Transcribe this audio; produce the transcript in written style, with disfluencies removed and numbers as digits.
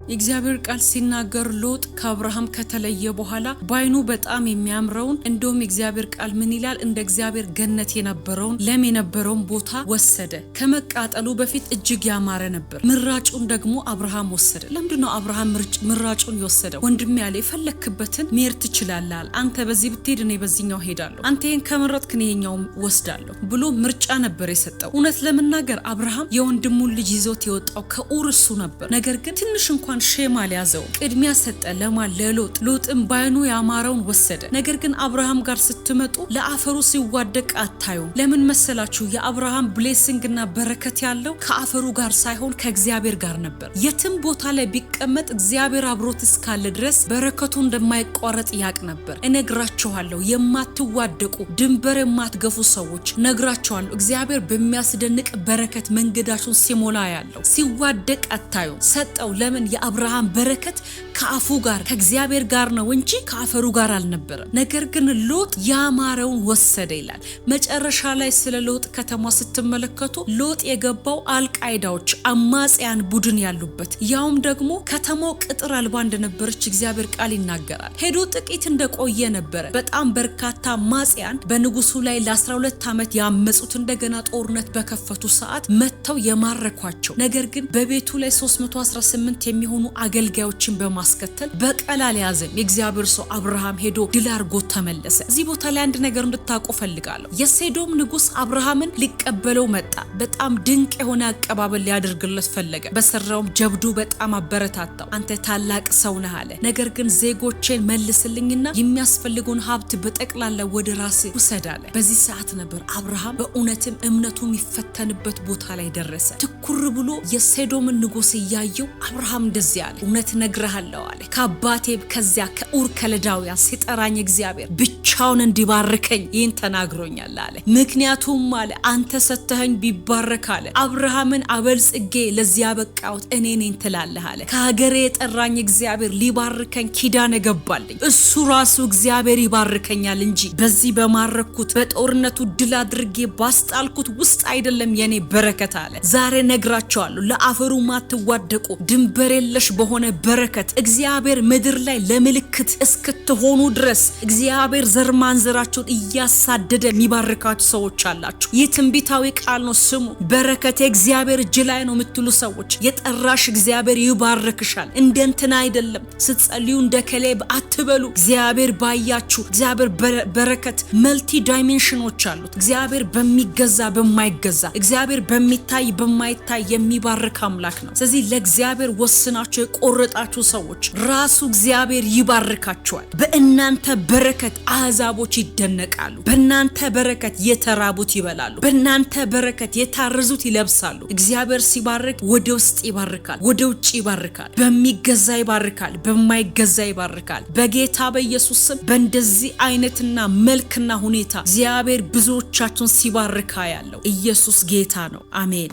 የእግዚአብሔር ቃል ሲናገር ሎጥ ከአብርሃም ከተለየ በኋላ በዓይኑ በጣም የሚያምረውን፣ እንደውም የእግዚአብሔር ቃል ምን ይላል? እንደ እግዚአብሔር ገነት የነበረውን፣ ለም የነበረውን ቦታ ወሰደ። ከመቃጠሉ በፊት እጅግ ያማረ ነበር። ምራጩን ደግሞ አብርሃም ወሰደ። ለምንድን ነው አብርሃም ምራጩን የወሰደው? ወንድሜ ያለ የፈለክበትን መሄድ ትችላለህ። አንተ በዚህ ብትሄድ እኔ በዚህኛው ሄዳለሁ፣ አንተ ይህን ከመረጥክ እኔ ይሄኛውን ወስዳለሁ ብሎ ምርጫ ነበር የሰጠው። እውነት ለመናገር አብርሃም የወንድሙን ልጅ ይዞት የወጣው ከኡር እሱ ነበር። ነገር ግን ትንሽ እንኳን shame አልያዘው። ቅድሚያ ሰጠ። ለማን? ለሎጥ። ሎጥም ባይኑ ያማረውን ወሰደ። ነገር ግን አብርሃም ጋር ስትመጡ ለአፈሩ ሲዋደቅ አታዩም። ለምን መሰላችሁ? የአብርሃም blessing እና በረከት ያለው ከአፈሩ ጋር ሳይሆን ከእግዚአብሔር ጋር ነበር። የትም ቦታ ላይ ቢቀመጥ እግዚአብሔር አብሮት እስካለ ድረስ በረከቱ እንደማይቋረጥ ያቅ ነበር። እነግራችኋለሁ፣ የማትዋደቁ፣ ድንበር የማትገፉ ሰዎች ነግራችኋለሁ። እግዚአብሔር በሚያስደንቅ በረከት መንገዳችሁን ሲሞላ ያለው ሲዋደቅ አታዩም። ሰጠው። ለምን? የአብርሃም በረከት ከአፉ ጋር፣ ከእግዚአብሔር ጋር ነው እንጂ ከአፈሩ ጋር አልነበረም። ነገር ግን ሎጥ ያማረውን ወሰደ ይላል። መጨረሻ ላይ ስለ ሎጥ ከተማ ስትመለከቱ ሎጥ የገባው አልቃይዳዎች፣ አማጽያን ቡድን ያሉበት፣ ያውም ደግሞ ከተማው ቅጥር አልባ እንደነበረች እግዚአብሔር ቃል ይናገራል። ሄዶ ጥቂት እንደቆየ ነበረ በጣም በርካታ አማጽያን በንጉሱ ላይ ለ12 ዓመት ያመጹት እንደገና ጦርነት በከፈቱ ሰዓት መጥተው የማረኳቸው። ነገር ግን በቤቱ ላይ 318 የሚሆኑ አገልጋዮችን በማስከተል በቀል አልያዘም። የእግዚአብሔር ሰው አብርሃም ሄዶ ድል አድርጎ ተመለሰ። እዚህ ቦታ ላይ አንድ ነገር እንድታውቁ ፈልጋለሁ። የሴዶም ንጉስ አብርሃምን ሊቀበለው መጣ። በጣም ድንቅ የሆነ አቀባበል ሊያደርግለት ፈለገ። በሰራውም ጀብዱ በጣም አበረታታው። አንተ ታላቅ ሰው ነህ አለ። ነገር ግን ዜጎቼን መልስልኝና የሚያስፈልገውን ሀብት በጠቅላላ ወደ ራስህ ውሰድ አለ። በዚህ ሰዓት ነበር አብርሃም በእውነትም እምነቱ የሚፈተንበት ቦታ ላይ ደረሰ። ትኩር ብሎ የሴዶምን ንጉስ እያየው አብርሃም እንደዚህ አለ፣ እውነት እነግርሃለሁ አለ፣ ከአባቴ ከዚያ ከኡር ከለዳውያን ሲጠራኝ እግዚአብሔር ብቻውን እንዲባርከኝ ይህን ተናግሮኛል አለ። ምክንያቱም አለ አንተ ሰተኸኝ ቢባረክ አለ አብርሃምን አበልጽጌ ለዚያ ያበቃሁት እኔ ነኝ ትላለህ አለ። ከሀገሬ የጠራኝ እግዚአብሔር ሊባርከኝ ኪዳን ገባልኝ። እሱ ራሱ እግዚአብሔር ይባርከኛል እንጂ በዚህ በማረኩት፣ በጦርነቱ ድል አድርጌ ባስጣልኩት ውስጥ አይደለም የኔ በረከት አለ። ዛሬ ነግራቸዋለሁ፣ ለአፈሩ ማትዋደቁ፣ ድንበር የለሽ በሆነ በረከት እግዚአብሔር ምድር ላይ ለምልክት እስክትሆኑ ድረስ እግዚአብሔር ዘር ማንዘራቸውን እያሳደደ የሚባርካችሁ ሰዎች አላችሁ። ይህ ትንቢታዊ ቃል ነው። ስሙ። በረከት የእግዚአብሔር እጅ ላይ ነው የምትሉ ሰዎች የጠራሽ እግዚአብሔር ይባርክሻል። እንደ እንትና አይደለም። ስትጸልዩ እንደ ከሌብ አትበሉ። እግዚአብሔር ባያችሁ፣ እግዚአብሔር በረከት multi dimension ኖች አሉት። እግዚአብሔር በሚገዛ በማይገዛ፣ እግዚአብሔር በሚታይ በማይታይ የሚባርክ አምላክ ነው። ስለዚህ ለእግዚአብሔር ወስናችሁ የቆረጣችሁ ሰዎች ራሱ እግዚአብሔር ይባርካችኋል። በእናንተ በረከት አሕዛቦች ይደነቃሉ። በእናንተ በረከት የተራቡት ይበላሉ። በእናንተ በረከት የታረዙት ይለብሳሉ። እግዚአብሔር ሲባርክ ወደ ውስጥ ይባርካል፣ ወደ ውጭ ይባርካል፣ በሚገዛ ይባርካል፣ በማይገዛ ይባርካል። በጌታ በኢየሱስ ስም በእንደዚህ አይነትና መልክና ሁኔታ እግዚአብሔር ብዙዎቻችሁን ሲባርካ ያለው ኢየሱስ ጌታ ነው። አሜን።